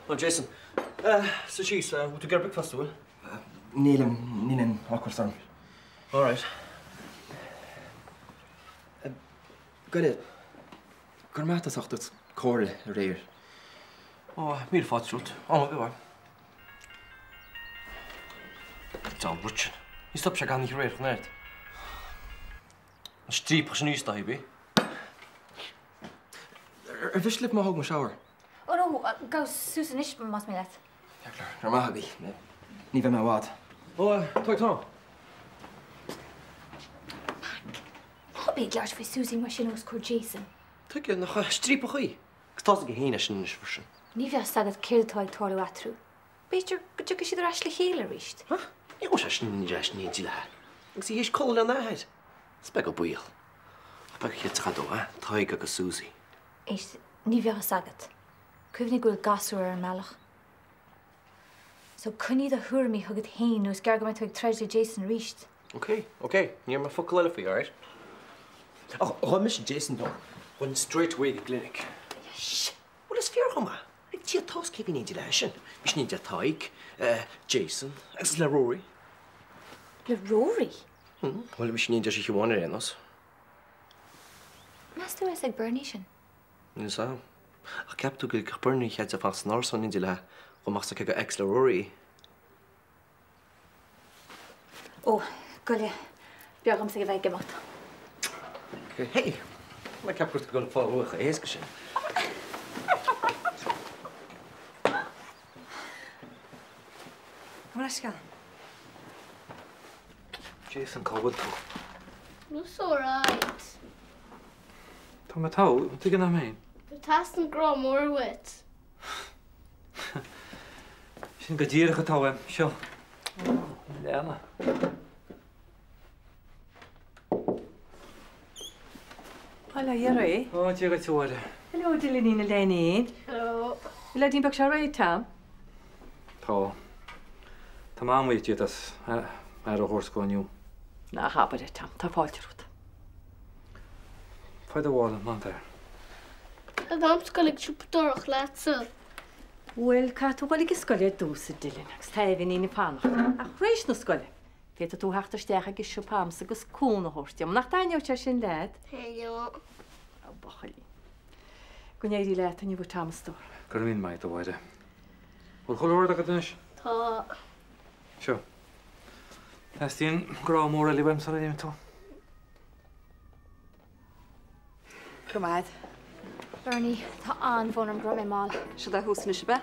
Ó Jason. Suigh síos, bhfuil tú ag iarraidh bricfeasta, bhfuil? Nílim, níl aon ocras orm. Alright. Goile, go raibh maith agat as ucht do chomhairle aréir. Ó, míle fáilte romhat. Am ar bith uaim. Diabhal rud sin. Ní stop sé gan oíche aréir chun aird. An striapach sin arís dá híbí. Ar mhiste libh má thógaim shower? Ó no, gabh suas anois más mian leat. Go raibh maith agaibh. Ní bheidh mé i bhfad. Ó, tá Tom. Mac, ná bí ag labhairt faoi Susie mar sin os comhair Jason. Tuige nach striapach í? Agus tá's aige féin é sin anois freisin. Ní bheadh 's agat céard atá ag tarlú eatarthu. B'fhéidir go dtiocfaidh siad ar ais le chéile arís. Hah? Ní ghabhfaidh sé sin ar ais in éindí léi. Agus í théis codladh lena athair. Is beag an baol. Ach beag a chreidfeadh dó, eh? Tadhg agus Susie. Éist, ní bheadh fhios agat. Cuimhnigh go bhfuil gasúr ar an mbealach. So coinnigh do thuairimí chugat féin nó is gearr go mbeidh tú ag troid le Jason arís. Ok, ok, ní déarfaidh mé focal eile faoi, alright? Ach dá mbeinn mise Jason dó, ghabhfainn straight away go gclinic. Shh! Bhuel is fíor dhom é. Ag Dia atá fhios cé bhí in éindí léi sin. Bhí sí in éindí le Tadhg, Jason agus le Rory. Le Rory? Bhuel bhí sí in éindí leis oíche amháin ar aon nós. Meas tú an raibh fhios ag Bernie sin? Níl fhios a'm. Ach ceap tú go ligfeadh Bernie cead di fanacht san árasán in éindí léi dá mbeadh fhios aici gur ex le Rory í? Ó, goile, b'fhearr dhomsa a bheith ag imeacht. Hey! Tá mé ag ceapadh go raibh tú ag dul ag fáil uaidh chomh héasca sin. Gabh mo leithscéal. Jason, cá bhfuil tú? Mise alright. Tá mé togha, an dtuigeann tú féin? Teastaíonn grá mór uait. Sin go díreach atá uaim. Seo. Leana. Bail ó Dhia oraibh. Ó, Dia dhuit a Mháire. Hello, Dylanín a Léinín. Hello. An leaidín beag seo réidh, Tom? Tá. Tá mé an-bhuíoch díot as aire a thabhairt dhó inniu. Ná habair é, Tom. Tá fáilte romhat. Faigh do mhála, man there. Tá Mam ag dul ag siopadóireacht leatsa. Bhuel, caithfidh tú dhul ag an scoil ar dtús, a Dylan, agus tá Eibhín ag fanacht. Ach th'réis na scoile, féadfaidh tú theacht isteach ag an siopa a'msa agus cúnamh a thabhairt dom. Nach dtaitneodh sé sin leat? Thaitneodh. A bhuachaillín. Go n-éirí leat inniu, a Tom, a stór. Go raibh míle maith agat, a Mháire. Bhfuil chuile rud agat anois? Tá. Seo. Teastaíonn grá mór eile uaim sula n-imíonn tú. Go maith. Bernie, tá an-bhrón orm go raibh mé mall. Seo é thuas anois, ab ea?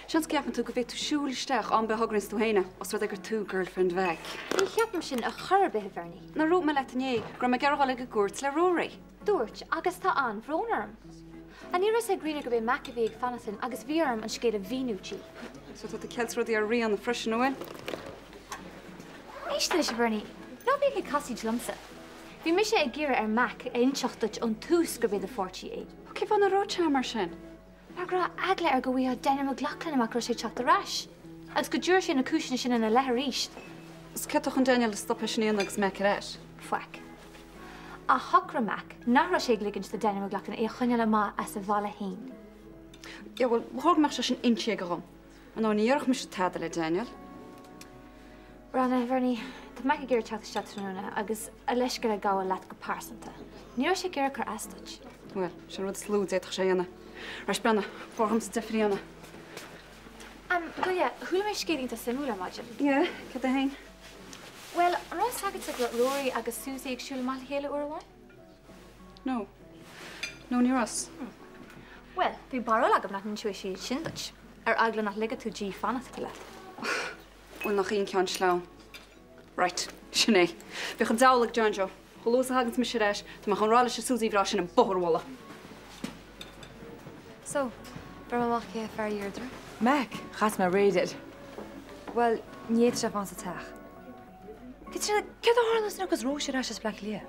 Seans go gceapann tú go bhféadfaidh tú siúl isteach am ar bith a thograíonns tú féin é, os rud é gur tú girlfriend Mheaic. Ní cheapaim sin ar chor ar bith, a Bhernie. Nár dhúirt mé leat inné go raibh mé ag iarraidh dhul ag an gcúirt le Rory? Dúirt, agus tá an-bhrón orm. Ach ní raibh fhios ag Ríona gurb é Mac a bhí ag fanacht linn agus bhí orm an scéal a mhíniú di. So tá tú ag ceilt rudaí ar Ríona freisin, an bhfuil? Éist anois, a Bhernie, ná bíodh ag casaoid liomsa. Bhí mise ag iarraidh ar Mac a inseacht duit ón tús gurb é do pháirtí é. Cén fáth nár dhúirt sé mar sin? Mar go raibh eagla air go bhfaigheadh Daniel McLaughlin amach go raibh sé ag teacht ar ais. Agus go dtabharfadh sé na cúiseanna sin ina leith arís. Is céard atá chun Daniel a stopadh sin a dhéanamh agus Mac ar ais? Faic. Ach shocraigh Mac nach raibh sé ag ligint do Daniel McLaughlin é a choinneáil amach as a bhaile féin. Yeah, bhuel, ba chóir go mbeadh sé sin inste aige dhom. Ar ndóigh, ní dhéarfadh mise tada le Daniel. Bhreathnaigh, Bernie, tá Mac ag iarraidh teacht isteach tráthnóna agus a leithscéal a ghabháil leat go pearsanta. Ní raibh sé ag iarraidh cur as duit. Bhuel, sin an rud is lú a d'fhéadfadh sé a dhéanamh. Right, Brenna, b'fhearr dhomsa deifir a dhéanamh. Am, goile, chuala mé scéal iontach suimiúil ar maidin. Yeah, céard é féin? Bhuel, an raibh fhios agatsa go raibh Rory agus Susie ag siúl amach le chéile uair amháin? No. No, ní raibh. Bhuel, bhí barúil agam nach n-inseoidh sí sin duit, ar eagla nach ligfeadh tú di fanacht leat. Bhuel, nach í an ceann sleamhain. Right, sin é. Bíodh an diabhal ag John Joe. Chomh luath is a thaganns mise ar ais, tá mé chun rá leis an Susie bhreá sin an bóthar a bhualadh. So, bheir mé amach cé hé fear Dheirdre. Mac, chas mé aréir air. Bhuel, ní fhéadfadh sé fanacht sa teach. Caitríona, céard a tharla nuair a thiocfas Róise ar ais as Bleá Cliath?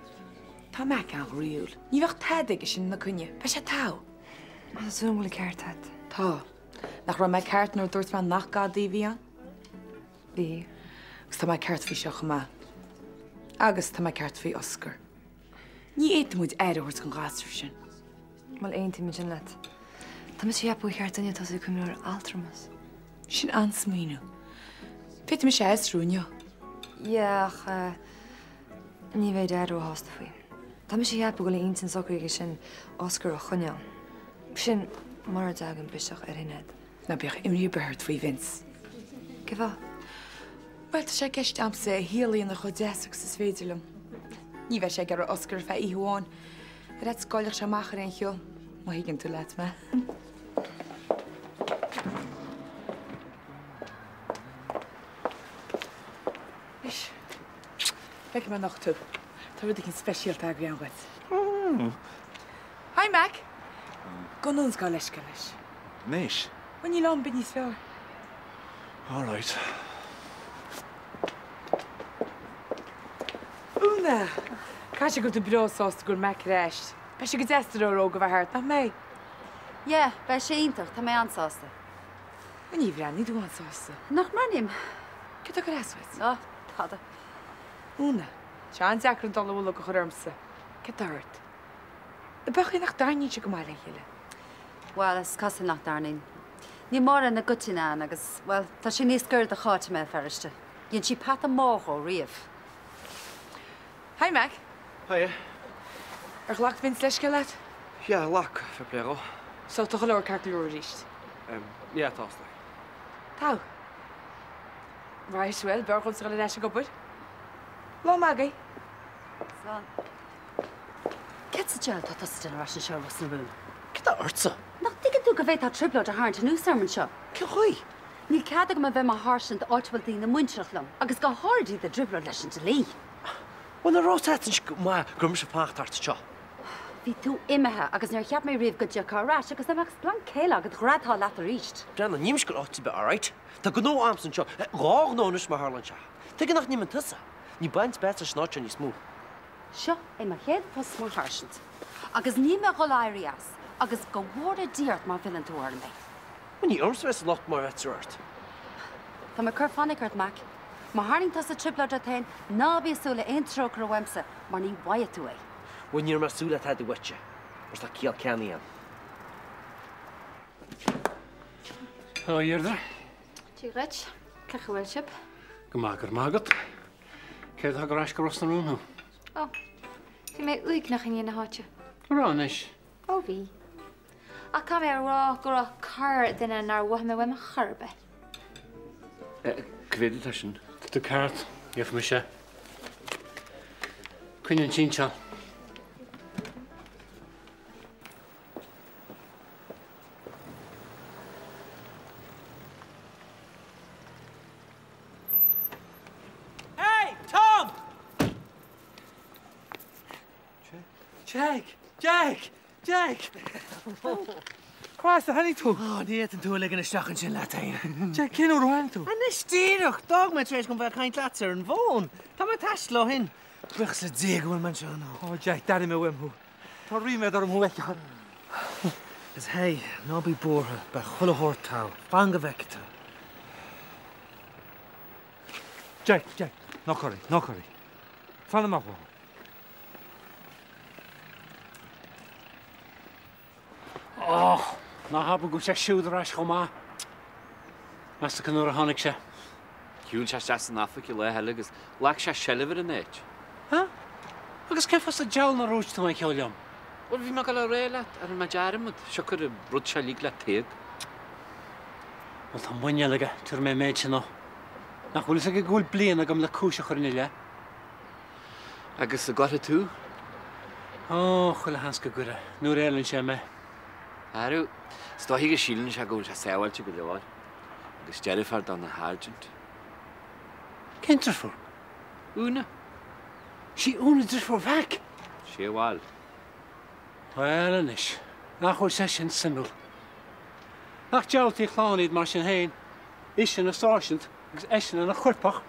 Tá Mac an-ghroíúil. Ní bheadh tada aige sin ina coinne. Beidh sé togha. Tá súil agam go bhfuil an ceart agat. Tá. Nach raibh mé ceart nuair a dúirt mé nach gadaí a bhí ann? Bhí. Agus tá mé ceart faoi seo chomh maith. Agus tá mé ceart faoi Oscar. Ní fhéadfaidh muid aire a thabhairt don ghasúr sin. Bhuel, aontaím ansin leat. Tá mise ag ceapadh gur cheart dúinne tosú ag cuimhneamh ar altramas. Sin an-smaoineamh. Féadfaidh mise a fhiosrú inniu. Yeah, ach eh, ní bheidh Dad róshásta faoi. Tá mise ag ceapadh go bhfuil a intinn socair aige sin Oscar a choinneáil. Sin mura dtagann biseach ar Shinéad. Ná bíodh imní ar bith ort faoi Vince. Cén fáth? Bhuel, tá sé i gceist a'msa a shaol a dhéanamh chomh deas agus is féidir liom. Ní bheidh sé ag iarraidh Oscar ar feadh oíche amháin. Ar fhaitíos go gcaillfeadh sé amach ar aon cheo, má thuigeann tú leat mé. Anois, feicfidh mé anocht thú. Tá rud éicint speisialta againn dhuit. Hi Mac! Gabh anonn is gabh leithscéal leis. Anois? Bhuel, níl am ar bith níos fearr. All right. Úna! Caithfidh sé go bhfuil tú breá sásta go bhfuil Mac ar ais. Beidh sé go deas do dheartháir óg a bheith thart, nach mbeidh? Yeah, beidh sé iontach, tá mé an-sásta. Bhuel, ní bhreathnaíonn tú an-sásta. Nach mbreathnaím? Céard atá ag cur as dhuit? Ó, tada. Úna, tá sé an-deacair an dallamullóg a chur ormsa. Céard atá ort? Ab é an chaoi nach dtaitníonn sibh go maith le chéile? Bhuel, is cosúil nach dtaitníonn. Níl mórán i gcoitinne ann agus, bhuel, tá sé níos gaire do Cháit i mBéal Feirste. Dhein sí peata maith dhó riamh. Hi Mac. Hiya. Ar ghlac Vince leithscéal leat? Yeah, ghlac, fair play dhó. So tá chuile shórt ceart go leor arís? Yeah, tá, is dóigh. Tá. Right, bhuel, b'fhearr dhomsa dhul ar ais ag obair. Lá maith agaibh. Slán. Céard sa diabhal atá tusa ag déanamh ar ais anseo i Ros na Rún? Céard atá ortsa? Nach dtuigeann tú go bhféadfá trioblóid a tharraingt anuas orm anseo? Cén chaoi? Níl cead agam a bheith mar sháirsint áit a bhfuil daoine muintearach liom, agus go háirid iad i dtrioblóid leis an dlí. Bhuel, an raibh a fhios agat go maith go raibh mise ag fanacht thart anseo? Bhí tú imithe agus níor cheap mé riamh go dtiocfá ar ais agus dá mbeadh splanc céille agat ghreadfá leat arís. Breathnaigh, níl mise ag gabháil áit ar bith, alright? Tá gnó a'msa anseo, dhá ghnó anois mar tharlaíonn sé. Tuige nach n-imíonn tusa? Níl baint ar bith leis an áit seo níos mó. Seo é mo chéad phost mar sháirsint agus níl mé ag dhul éirí as agus go bhfóire Dia ort má mhilleann tú orm é. Bhuel, ní ormsa a bheas an locht má bheirtear ort. Tá mé ag cur fainic ort, Mac. Má tharraing tusa trioblóid ort féin, ná bí ag súil le aon trócaire uaimse mar ní bhfaighidh tú é. Bhuel, ní raibh mé ag súil le tada uaitse, mar tá ciall ceannaí ann. Hello, a Dheirdre. Dia dhuit. Cén chaoi a bhfuil sibh? Go maith, go raibh maith agat. Céard a thug ar ais go Ros na Rún thú? Ó, bhí mé uaigneach i ndiaidh na háite. An raibh anois? Ó bhí. Ach caithfidh mé a rá go raibh corrdhuine nár mhothaigh mé uaim chor ar bith. Cá mhéad atá sin? Tá tú ceart, gheobhaidh mise. Coinnigh an tsinseáil. Hey, Tom! Jack! Jack! Jack! Cá as a tháinig tú? Ó, ní fhéadfainn tú a ligean isteach ansin leat féin. Jack, cén uair a tháinig tú? Anois díreach! D'fhág mé tar éis dom bheith ag caint leatsa ar an bhfón. Tá mé ag taisteal ó shin. Buíochas le Dia go bhfuil mé anseo now. Ó, Jack, d'airigh mé uaim thú. Tá ríméad orm thú a fheiceáil. Is hey, ná bí buartha, beidh chuile shórt togha. Fan go bhfeicfidh tú. Jack, Jack, ná cuir é, ná cuir é. Fan amach uathu. Och, ná habair go bhfuil sé siúd ar ais chomh maith. Meas tú cén uair a tháinig sé? Shiúil sé isteach san oifig an lá eile agus ghlac sé seilbh ar an áit. Ha? Agus cén fáth sa diabhal nár dhúirt tú aon cheo liom? Bhuel, bhí mé ag dul a rá leat, ach rinne mé dearmad, siocair an rud seo uilig le Tadhg. Bhuel, tá muinéal aige, tabharfaidh mé an méid sin dó. Nach bhfuil fhios aige go bhfuil bliain agam le cúis a chur ina leith? Agus an gcuirfidh tú? Ó, chuile sheans go gcuirfidh, nuair a fheileann sé mé. Arú, is dóiche go síleann sé go bhfuil sé sábháilte go leor, agus deirfiúr dona sháirsint. Cén deirfiúr? Úna. Sí Úna deirfiúr Mhac? Sé bhail. Bhuel anois, nach bhfuil sé sin suimiúil. Nach diabhaltaí clann iad mar sin féin, ise ina sáirsint agus eisean ina choirpeach.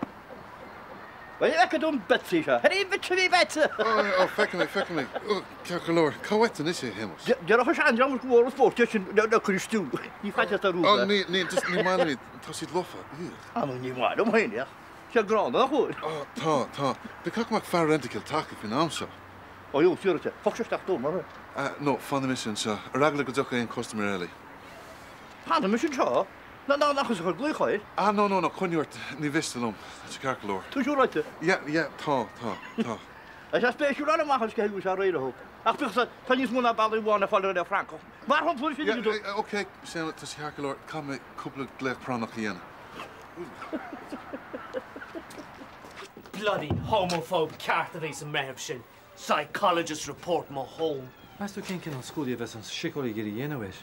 Bhuel, fheicfidh tú an Betsy seo. Ar aon Bhetsy a bhí Betsy? Ó, feicim é, feicim é. Ó, ceart go leor. Cá bhfaighidh tú anois é, a Shéamais? Déarfadh an seandream go bhfuair an spórt é sin le cur isteach. Ní faitíos ar Ó, ní, ní, just ní maith liom iad. Tá siad lofa. Ugh. Á, ní maith liom féin iad. Sé gránna nach bhfuil? Ó, tá, tá. B'fhéidir go mbeadh fear renta Cill Taca faoin am seo. Ó, jó, siar, fág seo isteach dom, mar. No, fanfaidh mise anseo. Ar eagla go dtiocfaidh aon custaiméir eile. Fanfaidh mise anseo. Ná, ná, nach tusa a chuir glaoch air? Ah, no, no, no, coinnigh ort, ní mhiste liom. Tá sé ceart go leor. Tá siúráilte? Yeah, yeah, tá, tá, tá. Tá sé spéisiúil fháil amach an scéal go bhfuil sé réidh leo. Ach bíodh sa, tá níos mó ná bealaí amháin le fáil ar an Francach. Mar shampla, sin Yeah, eh, ok, Séanna, tá sé ceart go leor, caithfidh mé cúpla glaoch práinneach a dhéanamh. Bloody homophobe ceart a bhí sa mbreitheamh sin. Psychologist report mo thóin. Meas tú cén cineál scrúdú a bheas an síceolaí ag iarraidh a dhéanamh air?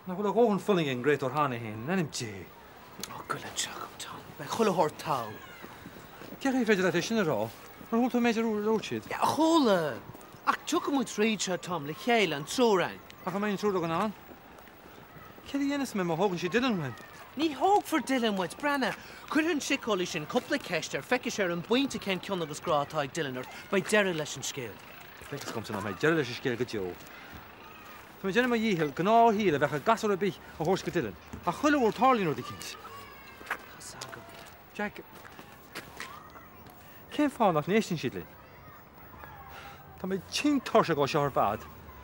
Nach bhfuil a dhóthain fulaingthe ag an gcréatúr cheana féin, in ainm Dé? Ó, goil anseo agam, Tom. Beidh chuile shórt togha. Cén chaoi ar féidir leat é sin a rá? Ar chuala tú an méid a dúirt siad? Chuala! Ach tiocfaidh muid tríd seo, Tom, le chéile, an triúr againn. Ach an mbeidh an triúr againn ann? Céard a dhéanfas mé má thógann siad Dylan uaim? Ní thógfar Dylan uait. Breathnaigh, cuirfidh an síceolaí sin cúpla ceist air, feicfidh sé ar an bpointe cén cion agus grá atá ag Dylan ort, beidh deireadh leis an scéal. Feictear dhomsa nach mbeidh deireadh leis an scéal go deo. Tá mé ag déanamh mo dhícheall gnáthshaol a bheadh ag gasúr ar bith a thabhairt go Dylan, ach chuile uair tarlaíonn rud eicínt. Tá's agam. Jack, cén fáth nach n-éisteann siad linn? Tá mé tinn tuirseach dhó seo ar fad.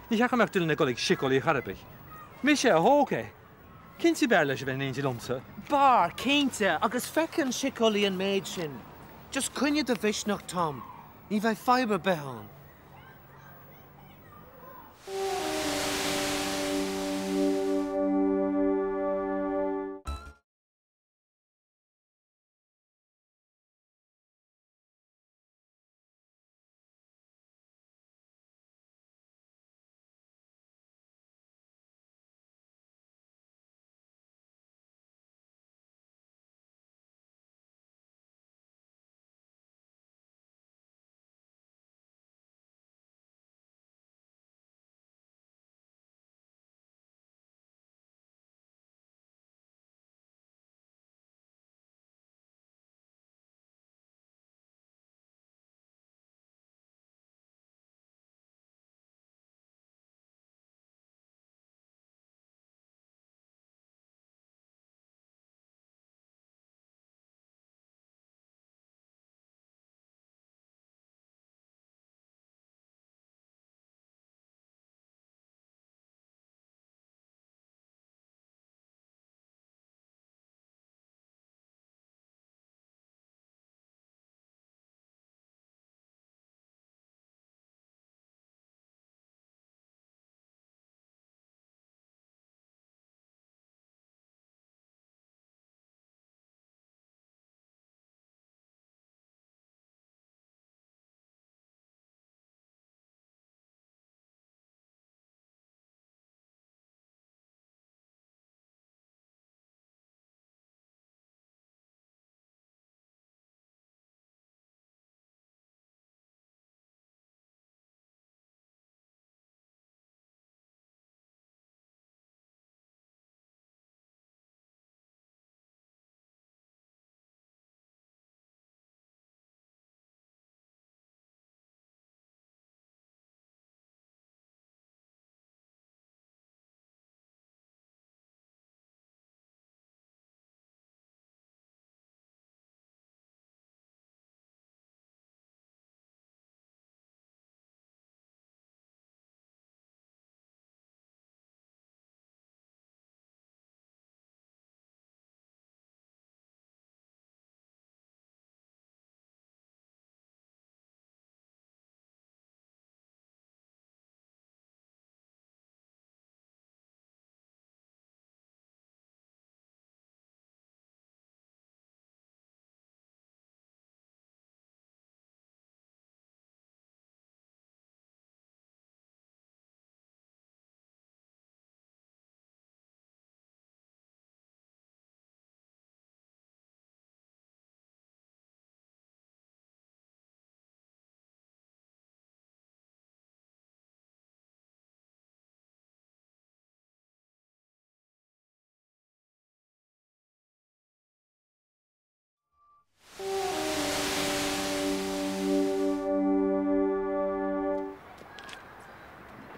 Ní cheart go mbeadh Dylan ag dul ag síceolaí chor ar bith. Mise a thóg é. Cinnte b'fhearr leis a bheith in éindí liomsa. B'fhearr, cinnte, agus feicfidh an síceolaí an méid sin. Just coinnigh do mhisneach, Tom. Ní bheidh fadhb ar bith ann.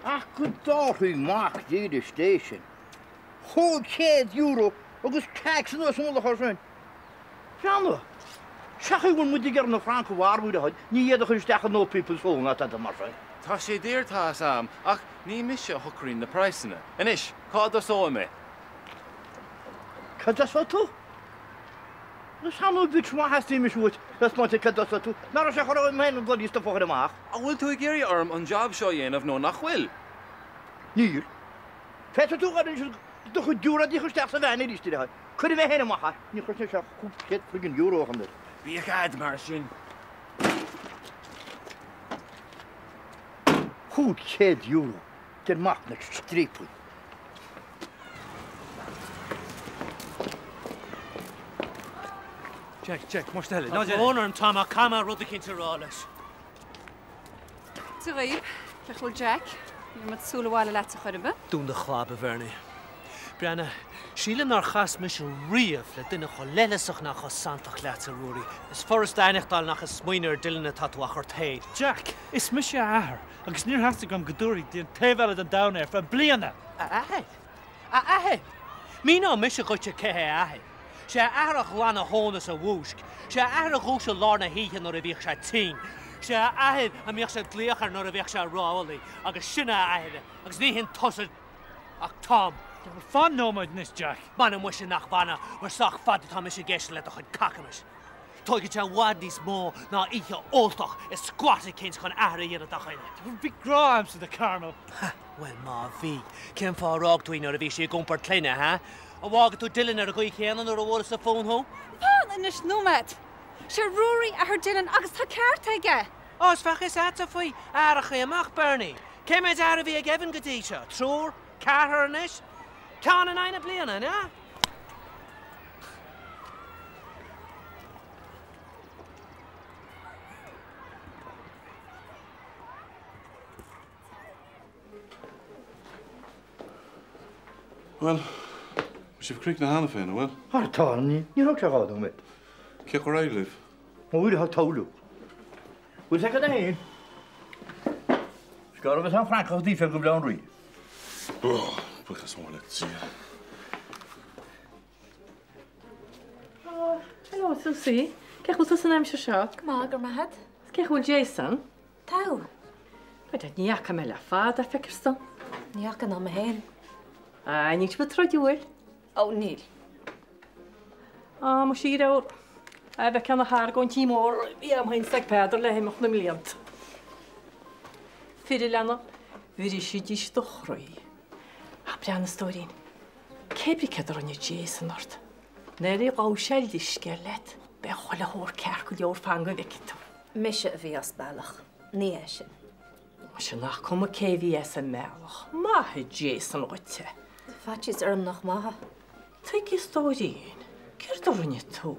Ach go dtabharfaidh Mac dílis Dé sinn. €500 agus tax anuas i mullach air sin. Breathnaigh! Seachas go bhfuil muid ag iarraidh na Francaigh a mharú le thoil, ní iad a chur isteach in old people's home ná tada mar sin. Tá sé daor, tá 'fhios a'm, ach ní mise a shocraíonn na praghsanna. Anois, cá dtosóidh mé? Cad as tú? Is annamh bitch maith a theastaíonn mise uait le smaointe cad as tú? Nach raibh sé chomh raibh mé féin an bloody stuff a chur amach. An bhfuil tú ag iarraidh orm an jab seo a dhéanamh nó nach bhfuil? Níl. Féadfaidh tú dhul anois do chuid giúróidí a chur isteach sa veain arís, a deartháir. Cuirfidh mé féin amach é. Ní chuirfidh sé ach 500 friggin euro a chun air. Bíodh a'd mar sin. €500, deir mac na striapaí. Jack, Jack, más eile. Tá brón orm, Tom, ach caithfidh mé rud eicínt a rá leis. Dia dhaoibh, cén chaoi a bhfuil Jack? Ní raibh mé ag súil abhaile leat ar chor ar bith. Dún do chlab, a Bhernie. Breathnaigh, sílim nár chas mise riamh le duine chomh leithleasach ná chomh santach leatsa, a Ruairí. Is furasta aithneachtáil nach ag smaoineamh ar Dylan atá tú ach ort féin. Jack, is mise a athair agus níor theastaigh uaim go dtabharfaí go dtí an taobh eile den domhan é ar feadh bliana! A athair? A athair? Míneoidh mise dhuitse cé hé a athair. Sé a athair a ghlan a thóin is a mhúisc. Sé a athair a dhúisigh lár na hoíche nuair a bhíodh sé tinn. Sé a athair a mbíodh sé ag glaoch air nuair a bhíodh sé rófholmha. Agus sin a athair agus ní hin tusa ach Tom. Fan nóiméad anois, Jack. M'anam muise nach bhfanfaidh, mar sách fada atá mise ag éisteacht le do chuid cacamais. Tóigfidh sé i bhfad níos mó ná oíche óltach i squat eicínt chun athair a dhéanamh de dhuine. Bhí grá a'msa do Carmel. Ha, bhuel má bhí, cén fáth ar fhág tú í nuair a bhí sí ag iompar clainne, ha? An bhfágfaidh tú Dylan ar an gcaoi chéanna nuair a bhuailfeas an fonn thú? Fan anois nóiméad! Sé Ruairí athair Dylan agus tá ceart aige! Ó, is bheadh fhios a'dsa faoi aithreachaí amach, Bernie. Cé méid athair a bhí ag Evan go dtí seo? Triúr? Ceathrar anois? Ceann in aghaidh na bliana, an ea? Bhuel, bhfuil sibh críochnaithe cheana féin, an bhfuil? Á, tá, níor thóg sé 2 nóiméad. Cén chaoi ar éirigh libh? Ó, tá togha. Bhfuil sé agat féin? Is gearr a bheas an Francach daofa go Baile Átha an Rí. Ó, buíochas mór le Dia. Ó, hello Susie. Cén chaoi a bhfuil tusa an aimsir seo? Go maith, go raibh maith agat. Is cén chaoi a bhfuil Jason? Togha. Bhuel, ní fhaca mé le fada, feictear dom. Ní fhaca ná mé féin. Á, níl sibh ag troid, an bhfuil? Ó, níl. Á, muise a dheirfiúr. A bheith ceann a argóintí mór a bhí a'm féin 's ag Peadar le himeacht na mblianta. Fir a leana, bhrisfidís do chroí. Ach breathnaigh, a stóirín, cé bith céard a rinne Jason ort, nuair a ghabh sé leithscéal leat, beidh chuile shórt ceart go leor fan go bhfeicfidh tú. Mise a bhí as bealach, ní eisean. Muise nach cuma cé a bhí as an mbealach, maithfidh Jason dhuit é. Tá faitíos orm nach maithfidh. Tuige a stóirín, céard a rinne tú?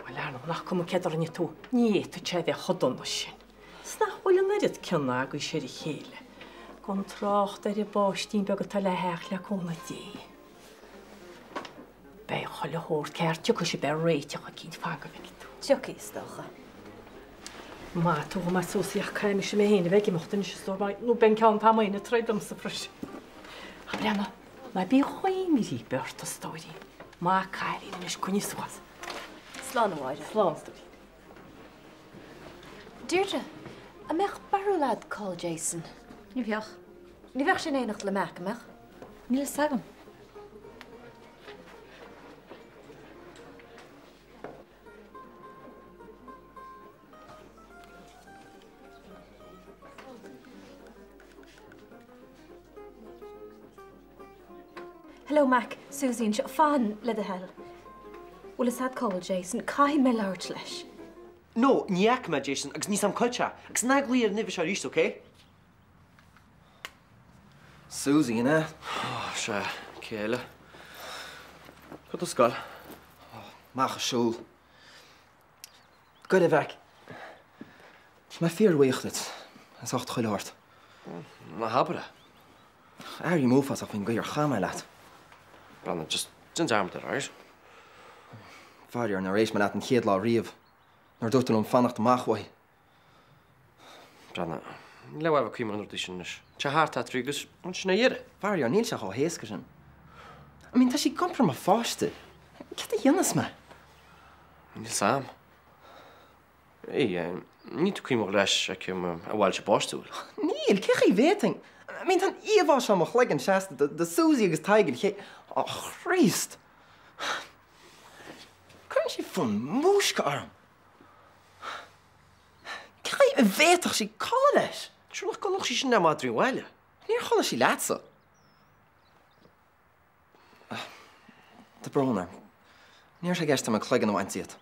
Bhuel, ar ndóigh, nach cuma céard a rinne tú, ní fhéadfadh sé a bheith chomh dona sin. 'S nach bhfuil an oiread cion agaibhse ar a chéile, gan trácht ar an bpáistín beag atá le theacht le cúnamh Dé. Beidh chuile shórt ceart, tiocfaidh sibh ar réiteach eicínt, fan go bhfeicfidh tú. Tiocfaidh, is dócha. Maith tú a Susie ach caithfidh mise mé féin a bheith ag imeacht anois a stór mar nó beidh an ceann atá a'm féin ag troid liomsa freisin. Ach breathnaigh, ná bí chomh gríopa ort a stóirín. Maith cailín anois, coinnigh suas. Slán a Mháire. Slán, a stóirín. Deirdre, an mbeadh barúil a'd cá bhfuil Jason? Ní bheadh. Ní bheadh sé in éineacht le Mac, an mbeadh? Níl fhios agam. Hello Mac, Susie anseo. Fan, le do thoil. Bhfuil fhios a'd cá bhfuil Jason? Caithfidh mé labhairt leis. No, ní fhaca mé Jason agus níl fhios a'm cá bhfuil sé. Agus ná glaoigh ar an uimhir seo arís, ok? Susie, an ea? Ó, sea, cé eile? Cad do scoil? Amach ag siúl. Gabh i leith, a Mheaic. Tá mé fíorbhuíoch duit as ucht chuile shórt. Ná habair é. Airím uafásach faoin gcaoi ar chaith mé leat. Breathnaigh, just déan dearmad air, alright? Faraor nár éist mé leat an chéad lá riamh, nuair a dúirt tú liom fanacht amach uaithi. Breathnaigh, níl aon mhaith a bheith ag cuimhneamh ar na rudaí sin anois. Tá sé thart eatarthu agus sin é a dheireadh. Faraor, níl sé chomh héasca sin. I mean, tá sí ag iompar mo pháiste. Céard a dhéanfas mé? Níl 'fhios a'm. Hey, níl tú ag cuimhneamh ar ais aici a bhail sa bpáiste, an bhfuil? Níl, cén chaoi a bhféadfainn? I mean, tá an íomhá seo i mo chloigeann seasta de Susie agus Tadhg le chéile. Ó Chríost! Cuireann sí fonn múisce orm. Cén chaoi a bhféadfadh sí codladh leis? Sure nach gcodlódh sí sin le madraí an bhaile? Níor chodlaigh sí leatsa. Tá brón orm. Ní raibh sé i gceist agam an cloigeann a bhaint díot.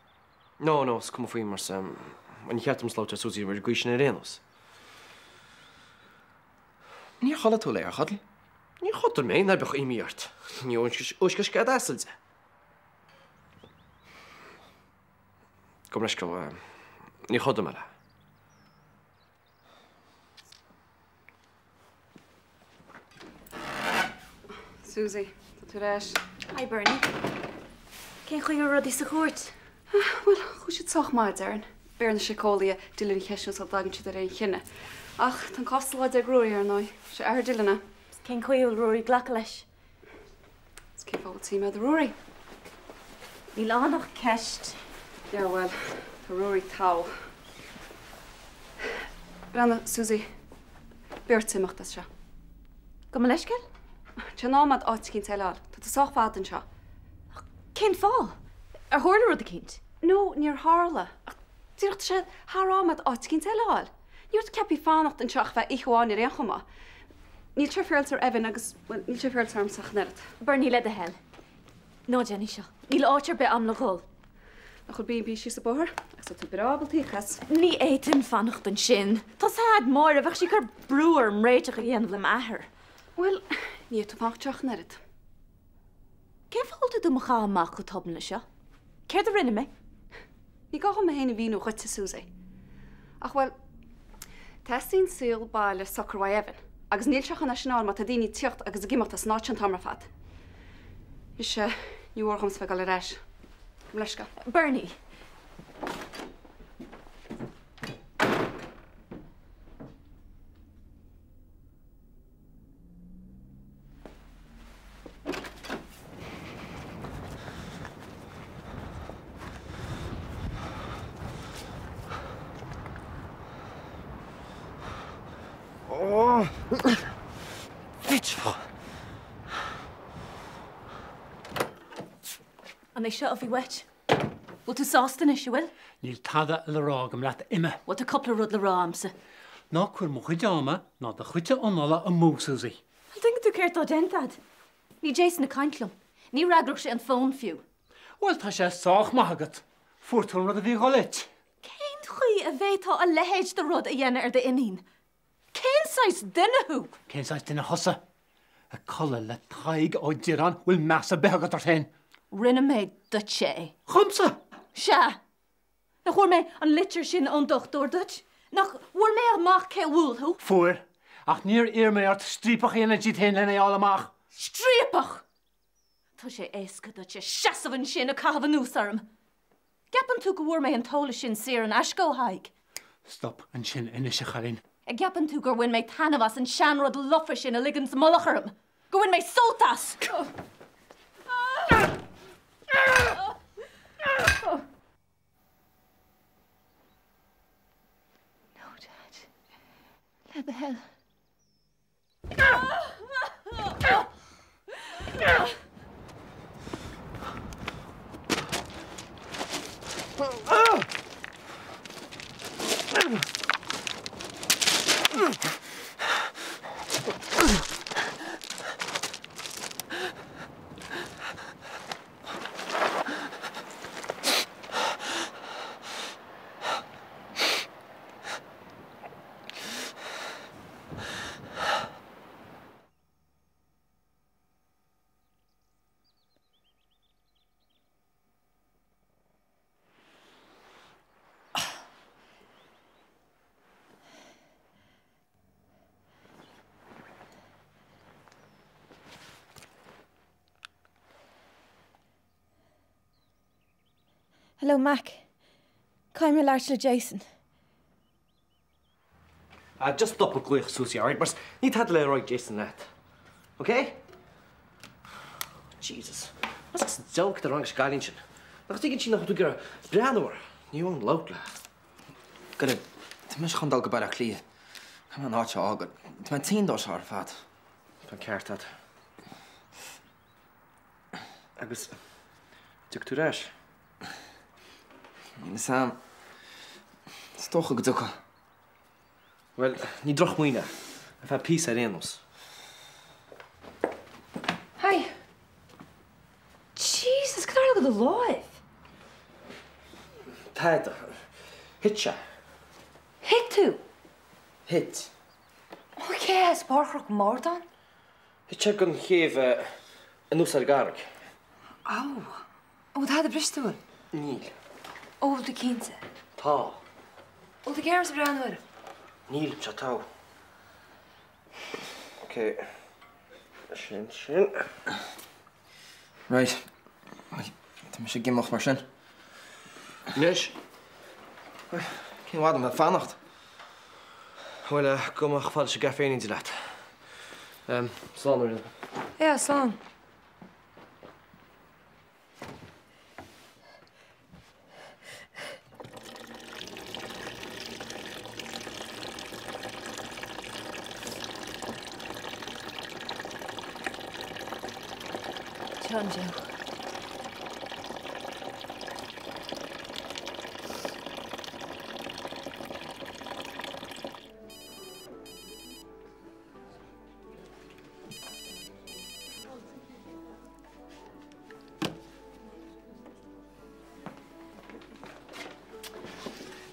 No, no, is cuma faoi mar is ní cheart dom labhairt le Suzy ar an gcaoi sin ar aon nós. Níor chodlaigh tú léi, ar chodail? Níor chodail mé, ná beadh imní ort. Ní uisce scead asail de. Gabh mo leithscéal, níor chodail mé léi. Suzy, tá tú ar ais. Hi Bernie. Cén chaoi a raibh rudaí sa chúirt? Bhuel, chuaigh siad sách maith, déarfainn. Beidh ar na síceolaithe Dylan a cheistiú sula dtagann siad ar aon chinneadh. Ach tá an cás sa láid ag Ruairí, ar ndóigh. Sé athair Dylan é. Cén chaoi a bhfuil Ruairí ag glacadh leis? Is cén fáth a bhfuil suim a'd i Ruairí? Níl ann ach ceist. Yeah, bhuel, tá Ruairí togha. Breathnaigh, Suzy, beidh ort imeacht as seo. Gabh mo leithscéal? Tá sé in am a'd áit eicínt eile a fháil. Tá tú sách fada anseo. Ach cén fáth? Ar tharla rud eicínt? No, níor tharla. Ach díreach tá sé thar am a'd áit eicínt eile a fháil. Ní raibh tú ceaptha fanacht anseo ach feadh oíche amháin ar aon chuma. Níl sé féaráilte ar Evan agus, bhuel, níl sé féaráilte ormsa ach an oiread. Bernie, le do thoil. Ná déan é seo. Níl áit ar bith a'm le dhul. Nach bhfuil B&B síos an bóthar? Agus tá tú breá ábalta íoc as. Ní fhéadfainn fanacht ansin. Tá's a'd Máire, bheadh sí ag cur brú orm réiteach a dhéanamh le m'athair. Bhuel, ní fhéadfaidh tú fanacht anseo ach an oiread. Cén fáth a bhfuil tú do mo chaitheamh amach chomh tobann leis seo? Céard a rinne mé? Ní gá dhom mé féin a mhíniú dhuit, a Suzy. Ach, bhuel, teastaíonn saol baile socair uaidh Evan, agus níl sé chun é sin a fháil má tá daoine ag tíocht agus ag imeacht as an áit seo an t-am ar fad. Is ea, ní mór dhomsa bheith ag dul ar ais. Gabh mo leithscéal. Bernie. An é seo a bhí uait? Bhfuil tú sásta anois, an bhfuil? Níl tada le rá agam leat, imigh. Bhuel, tá cúpla rud le rá a'msa. Ná cuir mo chuid ama ná do chuidse anála amú, Suzy. An dtuigeann tú céard tá déanta a'd? Níl Jason ag caint liom. Ní fhreagródh sé an fón fiú. Bhuel, tá sé sách maith agat. Fuair tú an rud a bhí a dhul uait. Cén chaoi a bhféadfá a leithéid de rud a dhéanamh ar d'iníon? Cén saghas duine thú? Cén saghas duine thusa? Ag codladh le Tadhg Ó Direáin, bhfuil meas ar bith agat ort féin? Rinne mé duitse é. Dhomsa? Sea. Nach bhfuair mé an litir sin ón dochtúir duit? Nach bhfuair mé amach cé a bhuail thú? Fuair. Ach níor iarr mé ort striapach a dhéanamh díot féin lena fháil amach. Striapach! Tá sé éasca duitse seasamh ansin ag caitheamh anuas orm. Gceapann tú go bhfuair mé an t-eolas sin saor in aisce ó Thadhg? Stop ansin anois, a chailín. An gceapann tú gur bhain mé taitneamh as an seanrud lofa sin a ligean mullach orm? Gur bhain mé sult as? No, Dad. Le do thoil. Hello, Mac. Caithfidh mé labhairt le Jason. Ah, just stop ag glaoch Suzy, alright? Mar níl tada le rá ag Jason leat. Ok? Jesus. Mas sa diabhal cad tá rang leis an gcailín sin? Nach dtuigeann sí nach bhfuil tú ag iarraidh breathnú uirthi? Ní amháin labhairt léi. Go raibh. Tá mise chun dul go Baile Átha Cliath. Caithfidh mé an áit seo a fhágáil. Tá mé tinn dó seo ar fad. Tá an ceart agat. Agus an dtiocfaidh tú ar ais? Níl a fhios a'm. Is dócha go dtiocfaidh. Bhuel, ní drochsmaoineamh é. Ar feadh píosa ar aon nós. Hi. Jesus, cad a tharla do do láimh? Tada. Thit sé. Thit tú? Thit. Ok, as barr Chnoc Mardán? Thit sé den chéibh anuas ar an gcarraig. Á. An bhfuil tada briste, an bhfuil? Níl. Ó, bhfuil tú cinnte? Tá. Bhfuil tú ag iarraidh breathnú air? Níl, tá togha. Ok. Sin, sin. Right. Tá mise ag imeacht mar sin. Anois? Cén fhad a mbeidh fanacht? Bhuel, gabh mé chomh fada leis an gcaifé in éindí leat. Slán, Ríona. Yeah, slán. John Joe.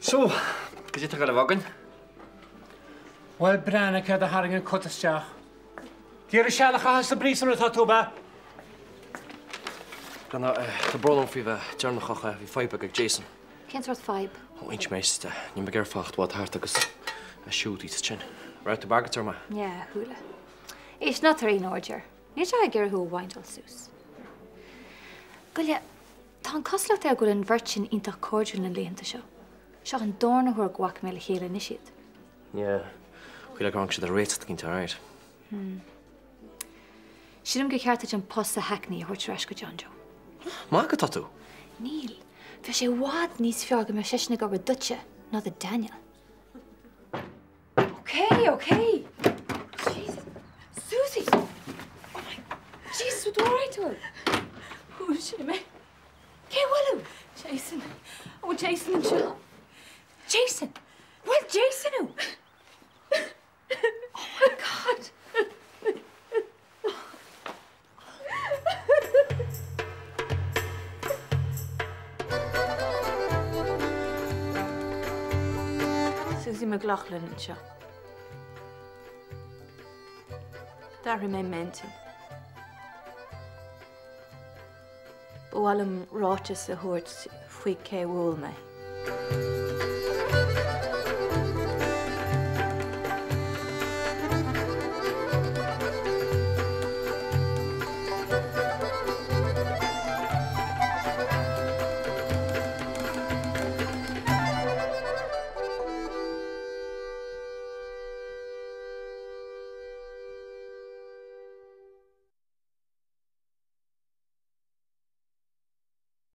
So, goidé tá ag goil a bheith againn? Bhuel, breathnaigh céard a tharraing an cut isteach. D'iarraidh seal a chaitheamh sa bpríosún atá tú, ab ea? Breathnaigh, tá brón orm faoi bheith deireanach ach bhí fadhb beag ag Jason. Cén sórt fadhb? Ó, inseoidh mé duit, níl mé ag iarraidh fanacht i bhfad thart agus siúd iad sin. Raibh tú ag bagairt orm? Yeah, chuala. Éist, ná tabhair aon aird air. Níl sé ag iarraidh thú a whindáil suas. Goile, tá an cosúlacht air go bhfuil an bheirt sin iontach cairdiúil na laethanta seo. Seo an darna huair go bhfaca mé le chéile anois iad. Yeah. Shílfeá gur tháinig siad ar réiteach éicint, alright. Hmm. Sílim gur cheart duit an post sa Hackney a thabhairt ar ais go John Joe. Maith atá tú? Níl. Bheadh sé i bhfad níos fearr go mbeadh seisean ag obair duitse ná do Daniel. Ok, ok. Jesus. Susie! Oh my... Jesus, bhfuil tú alright, bhfuil? Bhuail sé mé. Cé a bhuail thú? Jason. An bhfuil Jason anseo? Jason! Bhuail Jason thú! Oh my God! Susie McLaughlin anseo. D'athraigh mé m'intinn. Ba mhaith liom ráiteas a thabhairt faoi cé a bhuail mé.